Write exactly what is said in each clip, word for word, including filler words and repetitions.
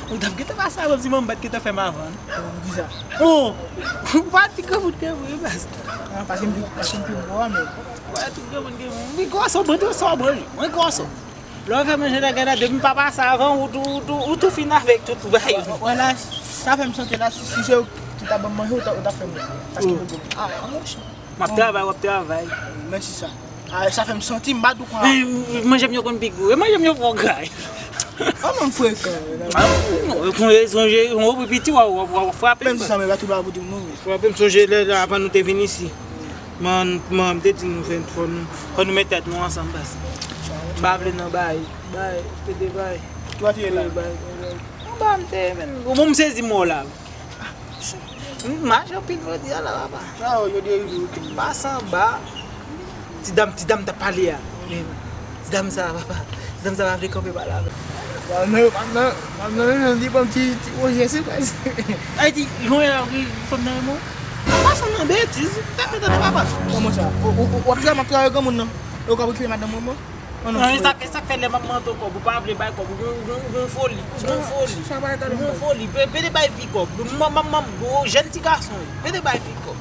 Ou t ap gentan pase avan m si manman m pa t gentan fè m avan. Poukisa? Oh! Ou pa ti granmoun ke mwen, baz. Ah, paske m pi, paske m pi gwo, men. Ou pa ti granmoun ke mwen. M pi gwòs, mwen tou, sa w manje. Mwen gwòs. Lè w fè manje nan gada, depi m pa pase avan, ou tou, ou tou, ou tou fin avèk tout bagay. Wè la, sa fè m santi la, si, si se ou ki ta ban m manje, ou ta, ou ta fè m. Paske mwen gwo. Ah, monchè. M ap travay, w ap travay. Mèsi sa. Ah, sa fè m santi m pa tou konn. Eh, manje m yo konn pi gou. E manje m yo fò gray. Ah, non, frekan. Ah, non, e konn e sonje, yon pi piti, w a, w a, w a frape. Menm si sa, men pa tou ba pou di m non, men. Frape m sonje lè, lè avan nou te vin isi. Man, man, m te di nou fè, fò nou, fò nou met tèt nou ansanm, baz. M pa vle nan bay, bay, te de bay. Ki pa te ye la? Bay, bay, bay. Anba m te, men, ou bon, m sezi mò la. M mache anpil jodi a la, papa. Sa yo, yo derive wi. M pase anba. Ti dam, ti dam t ap pale a. Men, ti dam sa, papa. Ti dam sa pa vle kanpe pale avè m. Nan, nan, nan, nan, nan, li ban m ti, ti pwojè, se kwè. Ay, di, yon lè wi, fanm nan renmen w. Papa, fanm nan betiz. Tande, tande, papa. Kòman sa? Ou, ou, ou, w ap travay, m ap travay granmoun nan. E ou ka pou kite madanm mwen, mwen? Oh, non, e sa, e sa k fè lè m ap mande w kòb, ou pa vle bay kòb, ou gon, ou gon, ou gon foli, ou gon foli, ou gon foli. Pe-, pede bay fi kòb. M, m, m, m, gwo jèn ti gason, pede bay fi kòb.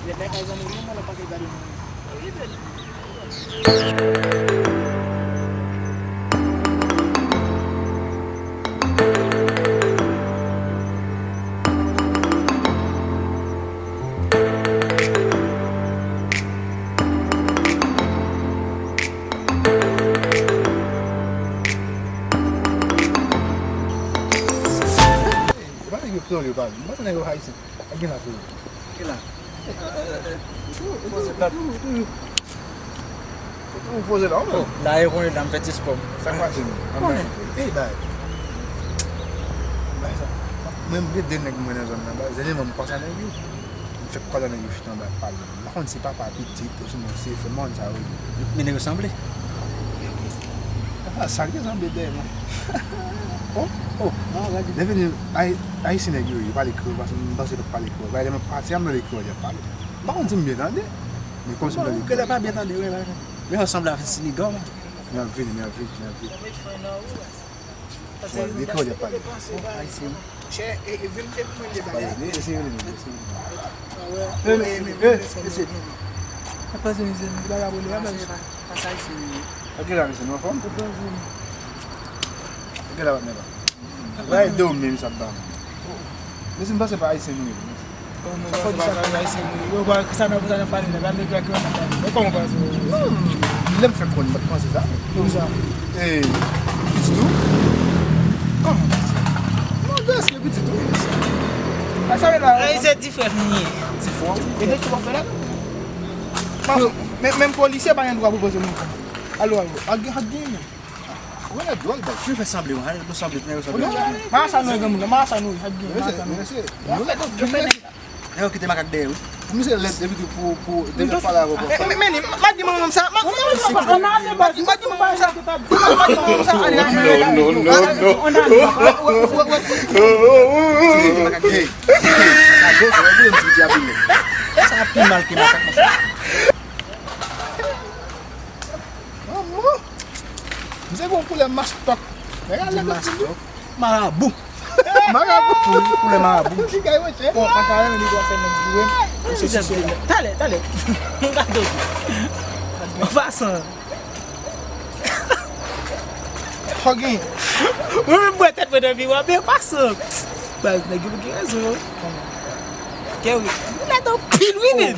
Lè bay kay zanmi m, mwen, mwen pa ka gade mwen. E pa nèg yo kreyòl yo pale. M panse nèg yo ayisyen. Ak gen la kreyòl. Ki la? Ou poze la, ou menm. La e konnen la m fè ti spò. Sa k pase menm? Ann bay. Ey, bay. Bay sa. Mwen, m gen de nèg mwen nan zòn nan, bay. Zènèman, m kwè sa nèg yo. M fèk kwè sa nèg yo chita anba ap pale. M pa konn si papa pitit, osnon se frè mòn sa yo ye. Men nèg yo sanble. Ah, sa k te sanble dèyè mwen. Oh, oh. Lè vini, ay-, ayisyen nèg yo ye, yo pale kreyòl, paske m panse yo pa t pale kreyòl. Bay, lè mwen pati, m tande kreyòl y ap pale. M pa konn si m byen tande, men kòmsi m tande kreyòl. Ou genlè pa byen tande, wi, men ansanm la, se nèg yo. M ap vini, m ap vini, m ap vini. Bon, de kreyòl y ap pale. Ayisyen. Chè, e, e, vin te mwen de bagay. Ese, ese, ese. Ah, wè. E, e, e, ese. Apa se mizè, nou pa ka boule, apa se. Pase ayisyen, wi. Ok la, mesye, nou anfòm? Ok la, patnè pa. Bay de ou menm sa ba. Mesye, m panse pa ayisyen nou ye. Sa fò di sa, pa ayisyen nou ye. Yo, ba, ki sa nan, sa nan pale la, ba, nèg la ki nan pale. Ou kòman panse? Non, lè m fè konn, mwen panse sa. Kòman sa? Eh, pitit ou? Kòman pitit? Non, dèske pitit ou. Sa sa ye la? Ay, se ti frè m ye. Ti frè w? E de ki w ap fè la? Men, men polisye pa gen dwa pou poze moun konsa. Alo, alo. Ak, ak gen. Ou wè dwòl, baz. Yo fè sanble, wi. Nou sanble, nou sanble. Ma sa nou, granmoun, ma sa nou, ak gen, ma sa nou. Yo fè, yo fè nèg. Nèg yo kite makak dèyè, wi. Misye lèd depi tou pou, pou, depi pale avè w konsa. Men, men, men, ma di manman sa, ma, ma di manman sa, ma di manman sa, ale, ale, ale. Non, non, non, non. Makak dèyè. Sa pi mal ke makak, monchè. Manman! Misye gon koulè mastòk. Nèg a lè mastok. Marabou. Marabou. Kou-, koulè marabou. Ti gay, monchè. Bon, pa ka renmen li, dwa fè nèg boure. Misye se koulè. Talè, talè. M gade w. An pasan. Fò gen. Mwen menm bwè tèt mwen nan miwa, men pasan. Baz, nèg yo gen rezon. Kè wi. Ou lèd anpil, wi, men.